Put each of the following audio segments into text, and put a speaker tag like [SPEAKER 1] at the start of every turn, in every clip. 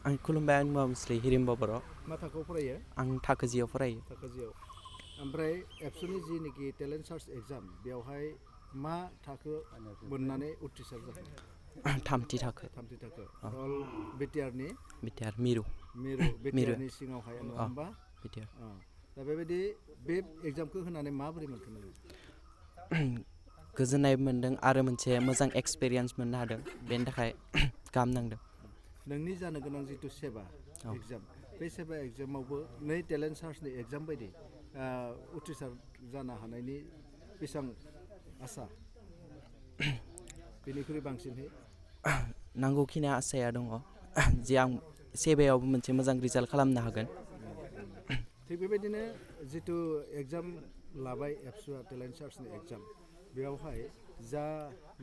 [SPEAKER 1] आं खुलुमबाय आं मुस्रि हिरिम्बा बर'
[SPEAKER 2] मा थाखोआव फरायो?
[SPEAKER 1] आं थाखो जियाव फरायो।
[SPEAKER 2] थाखो जियाव। ओमफ्राय एबसुनि जिनिखि टेलेन्ट सार्च एग्जाम बेवहाय मा थाखो मोननानै उथ्रिसार जाखो?
[SPEAKER 1] थामथि थाखो।
[SPEAKER 2] थामथि थाखो। अल बिटिआरनि
[SPEAKER 1] बिटिआर मिरु
[SPEAKER 2] बिटिआरनि सिङावहाय नङा होमबा?
[SPEAKER 1] बिटिआर।
[SPEAKER 2] दा बेबायदि बे एग्जामखौ होनानै माबोरै मोनखो नोङो?
[SPEAKER 1] गोजोननाय मोन्दों आरो मोनसे मोजां एक्सपिरियेन्स मोननो हादों बेनि थाखाय गाहाम नांदों।
[SPEAKER 2] नोंनि जानो गोनां जिथु सेबा एग्जाम बे सेबा एग्जामावबो नै टेलेन्ट सार्चनि एग्जाम बायदि उथ्रिसार जानो हानायनि बेसेबां आसा बेनिख्रुइ बांसिनहै
[SPEAKER 1] नांगौखिनि आसाया दङ जे आं सेबायावबो मोनसे मोजां रिजाल्ट खालामनो हागोन।
[SPEAKER 2] थिग बेबायदिनो जिथु एग्जाम लाबाय एबसुआ टेलेन्ट सार्चनि एग्जाम बेयावहाय जा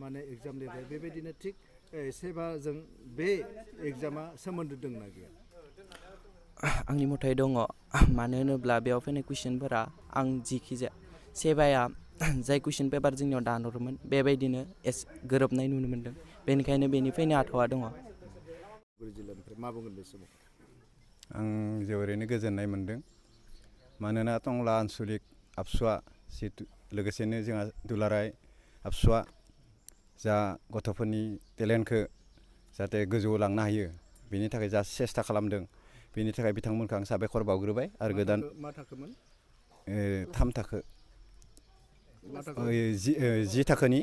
[SPEAKER 2] माने एग्जाम लिरबाय बेबायदिनो थिग सेबाजों बे एग्जामा सोमोन्दो दंना गैया?
[SPEAKER 1] आंनि मथै दङ मानो होनोब्ला बेयाव फैनाय कुइसनफोरा आं जिखिजाया सेबाया जाय कुइसन पेपार जोंनियाव दानहरोमोन बेबायदिनो गोरोबनाय नुनो मोन्दों बेनिखायनो बेनिफ्रायनो आथ'आ दङ।
[SPEAKER 2] जिल्लानिफ्राय मा बुंगोन बे समाव?
[SPEAKER 3] आं जोबोरैनो गोजोननाय मोन्दों मानोना टंला आन्सलिक आबसुआ जिहेतु लोगोसेनो जोंहा दुलाराय आबसुआ जा गथ'फोरनि टेलेन्टखौ जाहाथे गोजौआव लांनो हायो बेनि थाखाय जा सेस्था खालामदों बेनि थाखाय बिथांमोनखौ आं साबायखर बावग्रोबाय आरो गोदान
[SPEAKER 2] मा थाखोमोन?
[SPEAKER 3] थाम थाखो जि थाखोनि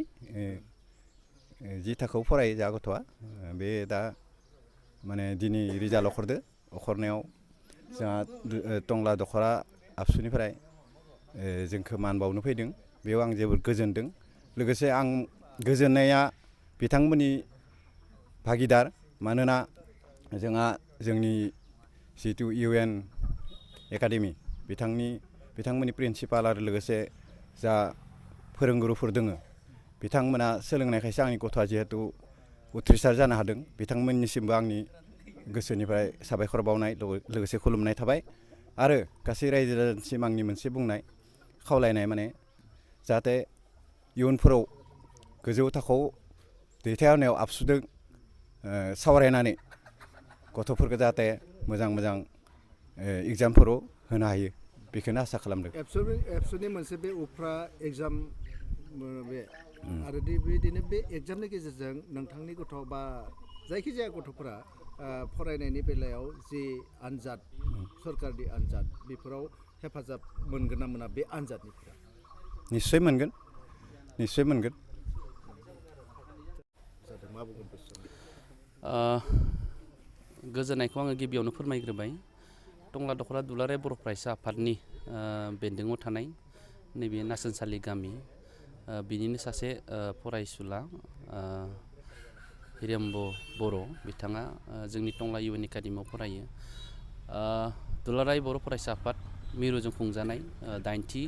[SPEAKER 3] जि थाखोआव फरायो जा गथ'आ बे दा माने दिनै रिजाल्ट अखरनायाव जोंहा टंला दख'रा आबसुनिफ्राय जोंखौ मान बावनो फैदों बेयाव आं जोबोद गोजोनदों। लोगोसे आं गोजोननाया बिथांमोननि भागिदार मानोना जोंनि जितु UN एकाडेमि बिथांमोननि प्रिन्सिपाल आरो लोगोसे जा फोरोंगुरुफोर दङ बिथांमोना सोलोंनायखायसो आंनि गथ'आ जिहेतु उथ्रिसार जानो हादों बिथांमोननिसिमबो आंनि गोसोनिफ्राय साबायखर बावनाय लोगोसे खुलुमनाय थाबाय आरो गासै रायजो राजानिसिम आंनि मोनसे बुंनाय खावलायनाय माने जाहाथे इयुनफोराव गोजौ थाखोआव दैथायहरनायाव आबसुजों सावरायनानै गथ'फोरखौ जाहाथे मोजां एग्जामफोराव होनो हायो बेखौनो आसा खालामदों।
[SPEAKER 2] एबसुनि मोनसे बे उफ्रा एग्जाम बे आरो बेबायदिनो बे एग्जामनि गेजेरजों नोंथांनि गथ' बा जायखिजाया गथ'फोरा फरायनायनि बेलायाव जि आनजाद सरकारनि आनजाद बेफोराव हेफाजाब मोनगोन ना मोना बे आनजादनिफ्राय?
[SPEAKER 3] निस्सय मोनगोन।
[SPEAKER 2] जादों मा बुंगोन बे समाव?
[SPEAKER 4] गोजोननायखौ आङो गिबियावनो फोरमायग्रोबाय। टंला दख'रा दुलाराय बर' फरायसा आफादनि बेन्दोङाव थानाय नैबे नासोनसालि गामि बिनिनो सासे फरायसुला हिरेम्ब बर' बिथाङा जोंनि टंला UN एकाडेमियाव फरायो। दुलाराय बर' फरायसा आफाद मिरुजों खुंजानाय 8थि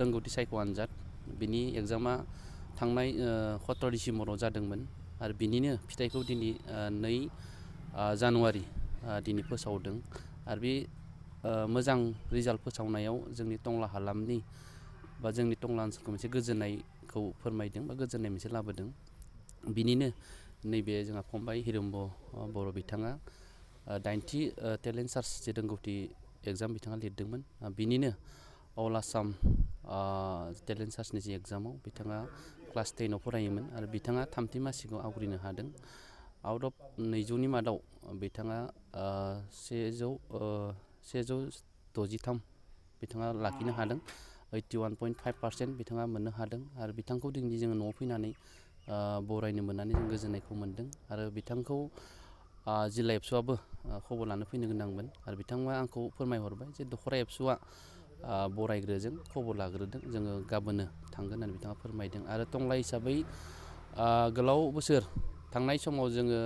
[SPEAKER 4] रोंगौथि सायख' आनजाद बिनि एग्जामा थांनाय 17 डिसेम्बराव जादोंमोन आरो बिनिनो फिथाइखौ दिनै 2 जानुवारि दिनै फोसावदों आरो बे मोजां रिजाल्ट फोसावनायाव जोंनि टंला हालामनि बा जोंनि टंला ओनसोलखौ मोनसे गोजोननायखौ फोरमायदों बा गोजोननाय मोनसे लाबोदों। बिनिनो नैबे जोंहा फंबाय हिरेम्ब बर' बिथाङा 8थि टेलेन्ट सार्च जे रोंगौथि एग्जाम बिथाङा लिरदोंमोन बिनिनो अल आसाम टेलेन्ट सार्चनि जि एग्जामाव बिथाङा क्लास 10आव फरायोमोन आरो बिथाङा 3थि मासिखौ आवग्रिनो हादों। आउट अफ 200नि मादाव बिथाङा 163 बिथाङा लाखिनो हादों। 81.5% बिथाङा मोननो हादों आरो बिथांखौ दिनै जोङो न'आव फैनानै बरायनो मोननानै जों गोजोननायखौ मोन्दों आरो बिथांखौ जिल्ला एबसुआबो खबर लानो फैनो गोनांमोन आरो बिथाङा आंखौ फोरमायहरबाय जे दख'रा एबसुआ बरायग्रोजों खबर लाग्रोदों जोङो गाबोननो थांगोन होननानै बिथाङा फोरमायदों आरो टंला हिसाबै गोलाव बोसोर थांनाय समाव जोङो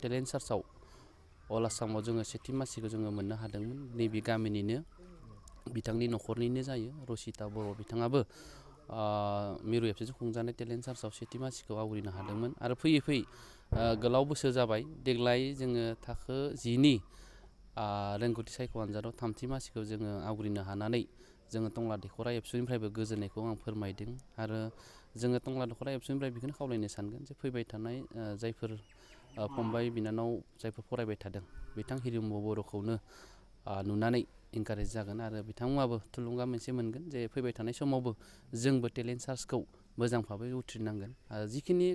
[SPEAKER 4] टेलेन्ट सार्चआव अल आसामाव जोङो 7थि मासिखौ जोङो मोननो हादोंमोन। नैबे गामिनिनो बिथांनि न'खरनिनो जायो रसिता बर' बिथाङाबो मिरु एबसुजों खुंजानाय टेलेन्ट सार्चआव 7थि मासिखौ आवग्रिनो हादोंमोन आरो फैयै गोलाव बोसोर जाबाय देग्लाय जोङो थाखो 10नि रोंगौथि सायख' आनजादाव 3थि मासिखौ जोङो आवग्रिनो हानानै जोङो टंला दख'रा एबसुनिफ्रायबो गोजोननायखौ आं फोरमायदों आरो जोङो टंला दख'रा एबसुनिफ्राय बेखौनो खावलायनो सानगोन जे फैबाय थानाय जायफोर फंबाय बिनानाव जायफोर फरायबाय थादों बिथां हिरिम्ब बर'खौनो नुनानै इनकारेज जागोन आरो बिथांमोनाबो थुलुंगा मोनसे मोनगोन जे फैबाय थानाय समावबो जोंबो टेलेन्ट सार्चखौ मोजां भाबै उथ्रिनांगोन आरो जिखिनि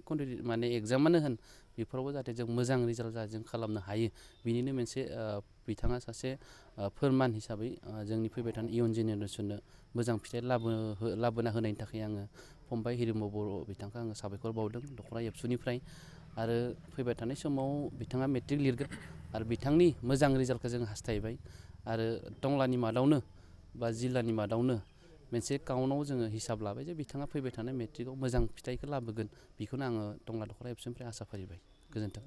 [SPEAKER 4] माने एग्जामानो होन बेफोरावबो जाहाथे जों मोजां रिजाल्ट जों खालामनो हायो बिनिनो मोनसे बिथाङा सासे फोरमान हिसाबै जोंनि फैबाय थानाय इयुन जेनेरेसननो मोजां फिथाइ लाबोना होनायनि थाखाय आङो फंबाय हिरिम्ब बर' बिथांखौ आङो साबायखर बावदों दख'रा एबसुनिफ्राय आरो फैबाय थानाय समाव बिथाङा मेट्रिक लिरगोन आरो बिथांनि मोजां रिजाल्टखौ जों हास्थायबाय आरो टंलानि मादावनो बा जिल्लानि मादावनो मोनसे काउन्टआव जोङो हिसाब लाबाय जे बिथाङा फैबाय थानाय मेट्रिकआव मोजां फिथाइखौ लाबोगोन बेखौनो आङो टंला दख'रा एबसुनिफ्राय आसा फारिबाय गोजोन्थों।